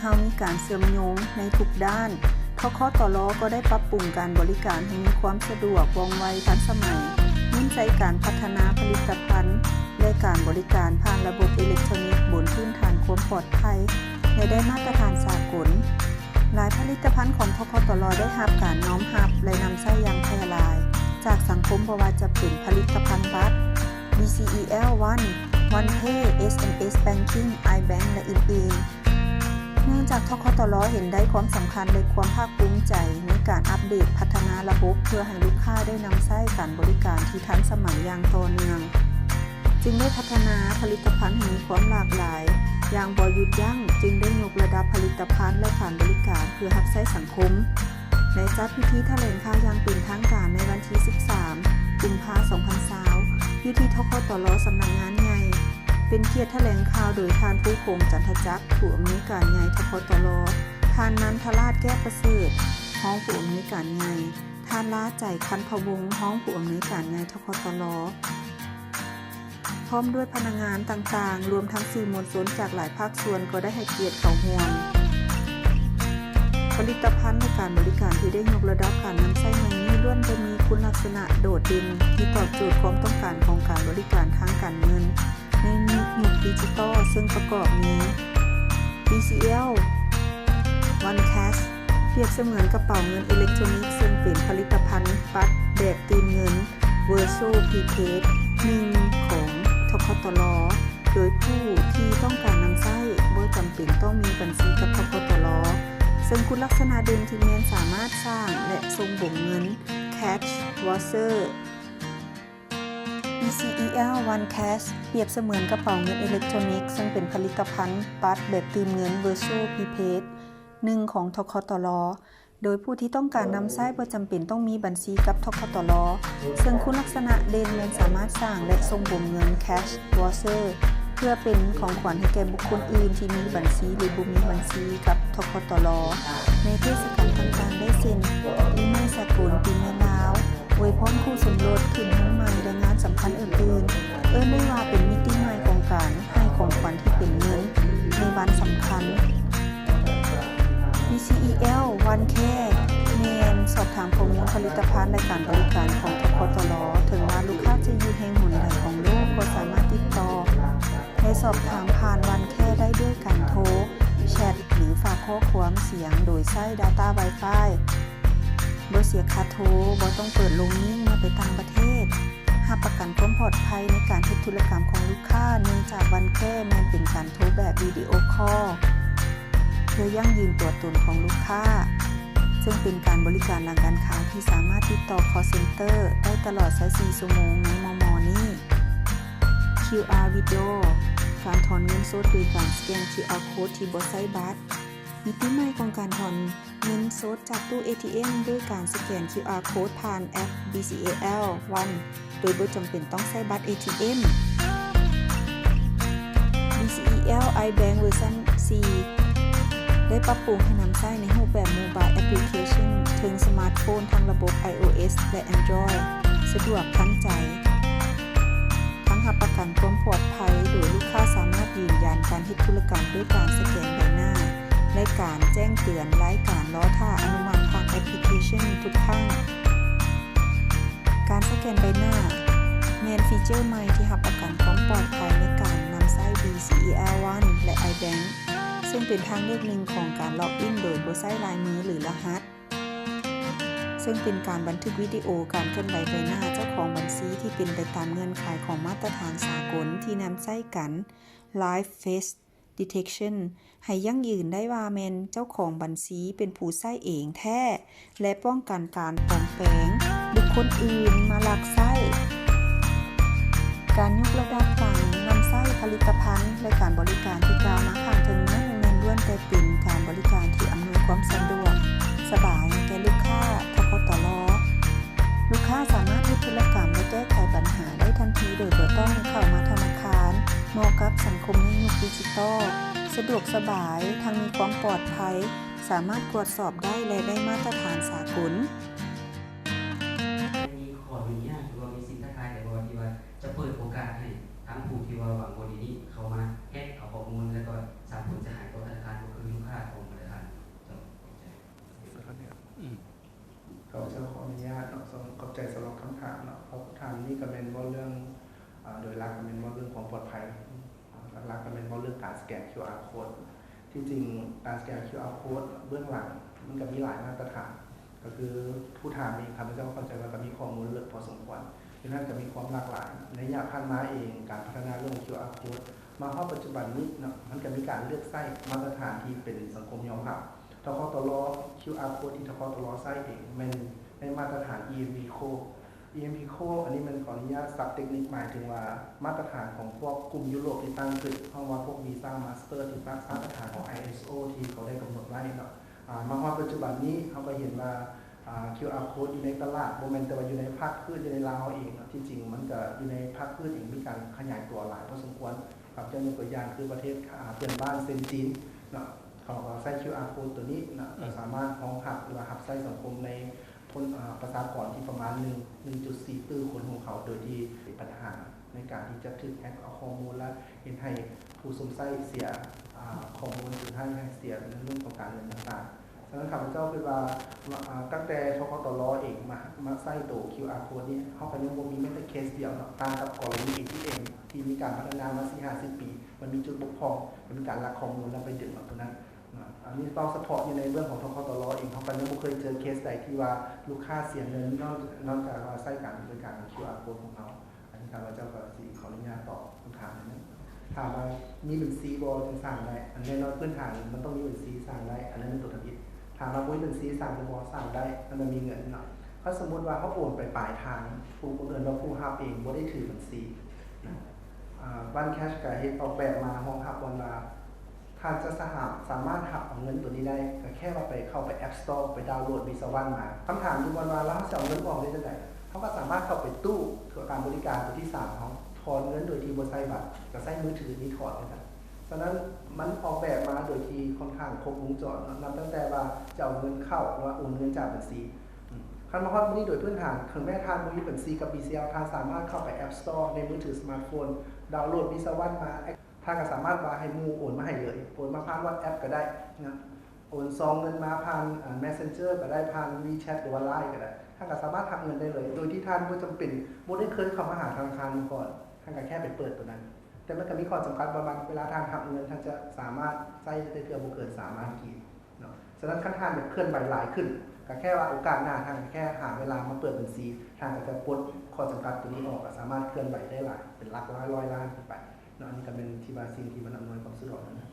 ເຮົາມີການເຊື່ອມໂຍງໃນທຸກດ້ານ. ທຄຕລ ກໍໄດ້ປັບປຸງການບໍລິການໃຫ້ມີຄວາມສະດວກ, ວ່ອງໄວ, ທັນສະໄໝ, ເນັ້ນໃສ່ການພັດທະນາຜະລິດຕະພັນ ແລະ ການບໍລິການຜ່ານລະບົບເອເລັກໂທຣນິກບົນພື້ນຖານຄວາມປອດໄພ ແລະ ໄດ້ມາດຕະຖານສາກົນ. ຫຼາຍຜະລິດຕະພັນຂອງ ທຄຕລ ໄດ້ຮັບການຍອມຮັບ ແລະ ນຳໃຊ້ຢ່າງແຜ່ຫຼາຍຈາກສັງຄົມ, ບໍ່ວ່າຈະເປັນຜະລິດຕະພັນບັດ BCEL One, OnePay, SMS Banking, iBank ແລະ ອື່ນໆ. ເນື່ອງຈາກ ທຄຕລ ເຫັນໄດ້ຄວາມສຳຄັນ ແລະ ຄວາມພາກພູມໃຈໃນການອັບເດດພັດທະນາລະບົບ ເພື່ອໃຫ້ລູກຄ້າໄດ້ນຳໃຊ້ການບໍລິການທີ່ທັນສະໄໝຢ່າງຕໍ່ເນື່ອງ, ຈຶ່ງໄດ້ພັດທະນາຜະລິດຕະພັນໃຫ້ມີຄວາມຫຼາກຫຼາຍຢ່າງບໍ່ຢຸດຢັ້ງ, ຈຶ່ງໄດ້ຍົກລະດັບຜະລິດຕະພັນ ແລະ ການບໍລິການເພື່ອຮັບໃຊ້ສັງຄົມ ແລະ ຈັດພິທີຖະແຫຼງຂ່າວຢ່າງເປັນທາງການໃນວັນທີສິບສາມ ກຸມພາ ສອງພັນຊາວ ຢູ່ທີ່ ທຄຕລ ສຳນັກງານໃຫຍ່. ເປັນກຽດຖະແຫຼງຂ່າວໂດຍທ່ານ ພູຄົງ ຈັນທະຈັກ ຜູ້ອຳນວຍການໃຫຍ່ ທຄຕລ, ທ່ານ ນັນທະລາດ ແກ້ວປະເສີດ ຮອງຜູ້ອຳນວຍການໃຫຍ່, ທ່ານ ລາໄຈ ຄັນພະວົງ ຮອງຜູ້ອຳນວຍການໃຫຍ່ ທຄຕລ ພ້ອມດ້ວຍພະນັກງານຕ່າງໆ, ລວມທັງສື່ມວນຊົນຈາກຫຼາຍພາກສ່ວນກໍໄດ້ໃຫ້ກຽດເຂົ້າຮ່ວມ. ຜະລິດຕະພັນ ແລະ ການບໍລິການທີ່ໄດ້ຍົກລະດັບການນຳໃຊ້ໃໝ່ນີ້ ລ້ວນແຕ່ມີຄຸນລັກສະນະໂດດເດັ່ນທີ່ຕອບໂຈດຄວາມຕ້ອງການຂອງການບໍລິການທາງການເງິນໃນຍຸກດິຈິຕອລ, ເຊິ່ງປະກອບມີ BCEL One Cash ປຽບສະເໝືອນກະເປົາເງິນເອເລັກໂທຣນິກ, ເຊິ່ງເປັນຜະລິດຕະພັນບັດແບບຕື່ມເງິນ Virtual Prepaid ໜຶ່ງຂອງ ທຄຕລ, ໂດຍຜູ້ທີ່ຕ້ອງການນຳໃຊ້ບໍ່ຈຳເປັນຕ້ອງມີບັນຊີກັບ ທຄຕລ, ເຊິ່ງຄຸນລັກສະນະເດັ່ນທີ່ແມ່ນສາມາດສ້າງ ແລະ ສົ່ງບົງເງິນ Cash Voucher. BCEL One Cash ປຽບສະເໝືອນກະເປົາເງິນເອເລັກໂທຣນິກ, ເຊິ່ງເປັນຜະລິດຕະພັນບັດແບບຕື່ມເງິນ Virtual Prepaid ໜຶ່ງຂອງ ທຄຕລ, ໂດຍຜູ້ທີ່ຕ້ອງການນຳໃຊ້ບໍ່ຈຳເປັນຕ້ອງມີບັນຊີກັບ ທຄຕລ, ເຊິ່ງຄຸນລັກສະນະເດັ່ນແມ່ນສາມາດສ້າງ ແລະ ສົ່ງບົງເງິນ Cash Voucher ເພື່ອເປັນຂອງຂວັນໃຫ້ແກ່ບຸກຄົນອື່ນທີ່ມີບັນຊີ ຫຼື ບໍ່ມີບັນຊີກັບ ທຄຕລ ໃນເທດສະການຕ່າງໆ ໄດ້ເຊັ່ນ ປີໃໝ່ສາກົນ, ປີແມ່ລາວ, ອວຍພອນຄູ່ສົມລົດ, ຂຶ້ນເຮືອນໃໝ່ ແລະ ງານສຳຄັນອື່ນໆ. ເອີ້ນໄດ້ວ່າເປັນມິຕິໃໝ່ຂອງການໃຫ້ຂອງຂວັນທີ່ເປັນເງິນໃນວັນສຳຄັນ. BCEL One Care ແມ່ນສອບຖາມຂໍ້ມູນຜະລິດຕະພັນ ແລະ ການບໍລິການຂອງ ທຄຕລ. ເຖິງວ່າລູກຄ້າຈະຢູ່ແຫ່ງຫົນໃດຂອງໂລກ ກໍສາມາດຕິດຕໍ່ ແລະ ສອບຖາມຜ່ານ One Care ໄດ້ດ້ວຍການໂທ, ແຊັດ ຫຼື ຝາກຂໍ້ຄວາມສຽງໂດຍໃຊ້ Data Wi-Fi ບໍ່ເສຍຄ່າໂທ, ບໍ່ຕ້ອງເປີດໂຣມມິງເມື່ອໄປຕ່າງປະເທດ, ຮັບປະກັນຄວາມປອດໄພໃນການເຮັດທຸລະກຳຂອງລູກຄ້າ, ເນື່ອງຈາກ One Care ແມ່ນເປັນການໂທແບບວິດີໂອຄໍ ເພື່ອຢັ້ງຢືນຕົວຕົນຂອງລູກຄ້າ, ເຊິ່ງເປັນການບໍລິການຫຼັງການຂາຍທີ່ສາມາດຕິດຕໍ່ call center ໄດ້ຕະຫຼອດຊາວສີ່ຊົ່ວໂມງໃນມໍ່ໆນີ້. ຄິວອາ withdrawal ການຖອນເງິນສົດໂດຍການສະແກນ ຄິວອາ code ທີ່ບໍ່ໃຊ້ບັດ. ມິຕິໃໝ່ຂອງການຖອນເງິນສົດຈາກຕູ້ ເອທີເອັມ ໂດຍການສະແກນ ຄິວອາ code ຜ່ານແອັບ BCEL One ໂດຍບໍ່ຈຳເປັນຕ້ອງໃຊ້ບັດ ເອທີເອັມ. BCEL iBank ເວີຊັນສີ່ ໄດ້ປັບປຸງໃຫ້ນຳໃຊ້ໃນຮູບແບບ mobile application ເທິງສະມາດໂຟນ ທັງລະບົບ iOS ແລະ Android ສະດວກທັນໃຈ, ທັງຮັບປະກັນຄວາມປອດໄພ ໂດຍລູກຄ້າສາມາດຢືນຢັນການເຮັດທຸລະກຳດ້ວຍການສະແກນໃບໜ້າ ແລະ ການແຈ້ງເຕືອນລາຍການລໍຖ້າອະນຸມັດຜ່ານແອັບພລິເຄຊັນທຸກຄັ້ງ. ການສະແກນໃບໜ້າແມ່ນຟີເຈີໃໝ່ທີ່ຮັບປະກັນຄວາມປອດໄພໃນການນຳໃຊ້ BCEL One ແລະ iBank ເຊິ່ງເປັນທາງເລືອກໜຶ່ງຂອງການລັອກອິນໂດຍບໍ່ໃຊ້ລາຍມື ຫຼື ລະຫັດ, ເຊິ່ງເປັນການບັນທຶກວິດີໂອການເຄື່ອນໄຫວໃບໜ້າເຈົ້າຂອງບັນຊີທີ່ເປັນໄປຕາມເງື່ອນໄຂຂອງມາດຕະຖານສາກົນທີ່ນຳໃຊ້ກັນ Live Face Detection ໃຫ້ຢັ້ງຢືນໄດ້ວ່າແມ່ນເຈົ້າຂອງບັນຊີເປັນຜູ້ໃຊ້ເອງແທ້ ແລະ ປ້ອງກັນການປອມແປງບຸກຄົນອື່ນມາລັກໃຊ້. ການຍົກລະດັບການນຳໃຊ້ຜະລິດຕະພັນ ແລະ ການບໍລິການທີ່ກ່າວມາຂ້າງເທິງນັ້ນ ແມ່ນລ້ວນແຕ່ເປັນການບໍລິການທີ່ອຳນວຍຄວາມສະດວກສະບາຍໃຫ້ແກ່ລູກຄ້າ ທກຕລ. ລູກຄ້າສາມາດເຮັດທຸລະກຳ ແລະ ແກ້ໄຂບັນຫາໄດ້ທັນທີໂດຍບໍ່ຕ້ອງເຂົ້າມາທະນາຄານ, ເໝາະກັບສັງຄົມໃນຍຸກດິຈິຕອລ, ສະດວກສະບາຍ, ທັງມີຄວາມປອດໄພ, ສາມາດກວດສອບໄດ້ ແລະ ໄດ້ມາດຕະຖານສາກົນ. ມີຂໍ້ຫຍຸ້ງຍາກ ຫຼືວ່າມີສິ່ງທ້າທາຍໃດບໍ່ ທີ່ວ່າຈະເປີດໂອກາດໃຫ້ທັງຜູ້ທີ່ວ່າຫວັງບົດດີນີ້ເຂົ້າມາແຮັກເອົາຂໍ້ມູນ ແລະ ກໍສ້າງຜົນເສຍຫາຍຕໍ່ທະນາຄານ ກໍຄືລູກຄ້າຂອງ ຂອບໃຈສຳລັບຄຳຖາມເນາະ. ຄຳຖາມນີ້ກໍແມ່ນເວົ້າເລື່ອງ ອາ ໂດຍຫຼັກກໍແມ່ນເວົ້າເລື່ອງຄວາມປອດໄພ. ຫຼັກໆກໍແມ່ນເວົ້າເລື່ອງການສະແກນ QR code. ທີ່ຈິງການສະແກນ QR code ເບື້ອງຫຼັງມັນກໍມີຫຼາຍມາດຕະຖານ. ກໍຄືຜູ້ຖາມເອງ ຂ້າພະເຈົ້າເຂົ້າໃຈວ່າກໍມີຂໍ້ມູນເລິກພໍສົມຄວນ, ດັ່ງນັ້ນກໍມີຄວາມຫຼາກຫຼາຍ. ໃນໄລຍະຜ່ານມາເອງ ການພັດທະນາເລື່ອງ QR code ມາຮອດປັດຈຸບັນນີ້ເນາະ ມັນກໍມີການເລືອກໃຊ້ມາດຕະຖານທີ່ເປັນສັງຄົມຍອມຮັບ. ທກຕລ QR code ທີ່ ທກຕລ ໃຊ້ເອງແມ່ນໃນມາດຕະຖານ EMV Code. EMV Code ອັນນີ້ແມ່ນຂໍອະນຸຍາດສັບເຕັກນິກ ໝາຍເຖິງວ່າມາດຕະຖານຂອງພວກກຸ່ມຢູໂຣບທີ່ຕັ້ງຂຶ້ນ, ເຮົາວ່າພວກ Visa Master ທີ່ມາດຕະຖານຂອງ ISO ທີ່ເຂົາໄດ້ກຳນົດໄວ້ເນາະ. ອາ ມາຮອດປັດຈຸບັນນີ້ ເຮົາກໍເຫັນວ່າ ອາ QR code ຢູ່ໃນຕະຫຼາດ ບໍ່ແມ່ນແຕ່ວ່າຢູ່ໃນພາກພື້ນ ຢູ່ໃນລາວເຮົາເອງເນາະ, ທີ່ຈິງມັນກໍຢູ່ໃນພາກພື້ນເອງ ມີການຂະຫຍາຍຕົວຫຼາຍພໍສົມຄວນ. ຂ້າພະເຈົ້າຍົກຕົວຢ່າງຄືປະເທດ ອາ ເພື່ອນບ້ານເຊັ່ນຈີນເນາະ, ເຂົາກໍໃຊ້ QR code ຕົວນີ້ເນາະ ກໍສາມາດຮອງຮັບ ຫຼືວ່າຮັບໃຊ້ສັງຄົມໃນ ຄົນ ອາ ປະຊາກອນທີ່ປະມານໜຶ່ງ ໜຶ່ງຈຸດສີ່ຕື້ຄົນຂອງເຂົາ ໂດຍທີ່ເປັນບັນຫາໃນການທີ່ຈະຖືກແຮັກເອົາຂໍ້ມູນ ແລະ ເຮັດໃຫ້ຜູ້ຊົມໃຊ້ເສຍ ອາ ຂໍ້ມູນ ຫຼື ໃຫ້ ໃຫ້ເສຍໃນເລື່ອງຂອງການເງິນຕ່າງໆ. ສະນັ້ນ ຂ້າພະເຈົ້າຄິດວ່າ ອາ ຕັ້ງແຕ່ ທກຕລ ເອງມາ ມາໃຊ້ໂຕ QR code ນີ້ ເຮົາກໍຍັງບໍ່ມີແມ້ແຕ່ເຄສດຽວເນາະ, ຕ່າງກັບກໍລະນີ ATM ທີ່ມີການພັດທະນາມາສີ່ຫ້າສິບປີ ມັນມີຈຸດບົກຜ່ອງ ມັນມີການລັກຂໍ້ມູນ ແລ້ວໄປດຶງເອົາຕົວນັ້ນ. ອັນນີ້ເວົ້າສະເພາະຢູ່ໃນເລື່ອງຂອງ ທກຕລ ເອງ ເຮົາກໍຍັງບໍ່ເຄີຍເຈີເຄສໃດທີ່ວ່າລູກຄ້າເສຍເງິນ ນອກ ນອກຈາກວ່າໃຊ້ການບໍລິການຂອງ QR code ຂອງເຮົາ. ອັນນີ້ຂ້າພະເຈົ້າກໍຊິຂໍອະນຸຍາດຕອບຄຳຖາມໜຶ່ງ. ຖາມວ່າມີບັນຊີບໍ່ຈຶ່ງສ້າງໄດ້? ອັນແນ່ນອນພື້ນຖານມັນຕ້ອງມີບັນຊີສ້າງໄດ້, ອັນນັ້ນແມ່ນຕົວທຳອິດ. ຖາມວ່າບໍ່ມີບັນຊີສ້າງໄດ້ບໍ່? ສ້າງໄດ້, ມັນຕ້ອງມີເງິນເນາະ. ຖ້າສົມມຸດວ່າເຮົາໂອນໄປປາຍທາງ, ຜູ້ ເອີ້ນວ່າຜູ້ຮັບເອງບໍ່ໄດ້ຖືບັນຊີນະ. ອາ One Cash ກໍເຮັດອອກແບບມາຮອງຮັບບ່ອນວ່າ ທ່ານຈະສາ ສາມາດຮັບເອົາເງິນຕົວນີ້ໄດ້ ກໍແຄ່ວ່າໄປ ເຂົ້າໄປ App Store ໄປດາວໂຫຼດ Visa One ມາ. ຄຳຖາມຢູ່ບ່ອນວ່າ ແລ້ວເຮົາຊິເອົາເງິນອອກໄດ້ຈັ່ງໃດ? ເຮົາກໍສາມາດເຂົ້າໄປຕູ້ການບໍລິການຕົວທີສາມຂອງເຮົາ ຖອນເງິນໂດຍທີ່ບໍ່ໃຊ້ບັດ ກໍໃຊ້ມືຖືນີ້ຖອນຄືກັນ. ສະນັ້ນ ມັນອອກແບບມາໂດຍທີ່ຄ່ອນຂ້າງຄົບວົງຈອນເນາະ, ນັບຕັ້ງແຕ່ວ່າຈະເອົາເງິນເຂົ້າ ຫຼືວ່າໂອນເງິນຈາກບັນຊີ. ອາ ຄັນມາຮອດມື້ນີ້ໂດຍພື້ນຖານ ເຖິງແມ່ທ່ານບໍ່ມີບັນຊີກັບ BCL ທ່ານສາມາດເຂົ້າໄປ App Store ໃນມືຖື Smartphone ດາວໂຫຼດ Visa One ມາ ທ່ານກໍສາມາດວ່າໃຫ້ໝູ່ໂອນມາໃຫ້ເລີຍ, ໂອນມາຜ່ານ WhatsApp ກໍໄດ້ນະ, ໂອນຊອງເງິນມາຜ່ານ ອາ Messenger ກໍໄດ້, ຜ່ານ WeChat ຫຼືວ່າ Line ກໍໄດ້, ທ່ານກໍສາມາດຮັບເງິນໄດ້ເລີຍ ໂດຍທີ່ທ່ານບໍ່ຈຳເປັນ ບໍ່ໄດ້ເຄີຍເຂົ້າມາຫາທະນາຄານມາກ່ອນ, ທ່ານກໍແຄ່ໄປເປີດຕົວນັ້ນ. ແຕ່ມັນກໍມີຂໍ້ຈຳກັດວ່າ ເວລາທ່ານຮັບເງິນ ທ່ານຈະສາມາດໃຊ້ໄດ້ເທື່ອບໍ່ເກີນສາມລ້ານກີບເນາະ. ສະນັ້ນ ຄັນທ່ານຢາກເຄື່ອນໄຫວຫຼາຍຂຶ້ນ ກໍແຄ່ວ່າໂອກາດໜ້າ ທ່ານກໍແຄ່ຫາເວລາມາເປີດບັນຊີ, ທ່ານກໍຈະປົດຂໍ້ຈຳກັດຕົວນີ້ອອກ ກໍສາມາດເຄື່ອນໄຫວໄດ້ຫຼາຍ ເປັນຫຼັກຮ້ອຍ ຮ້ອຍລ້ານຂຶ້ນໄປເນາະ. ອັນນີ້ກໍແມ່ນທີ່ວ່າສິ່ງທີ່ມັນອຳນວຍຄວາມສະດວກນັ້ນນະ.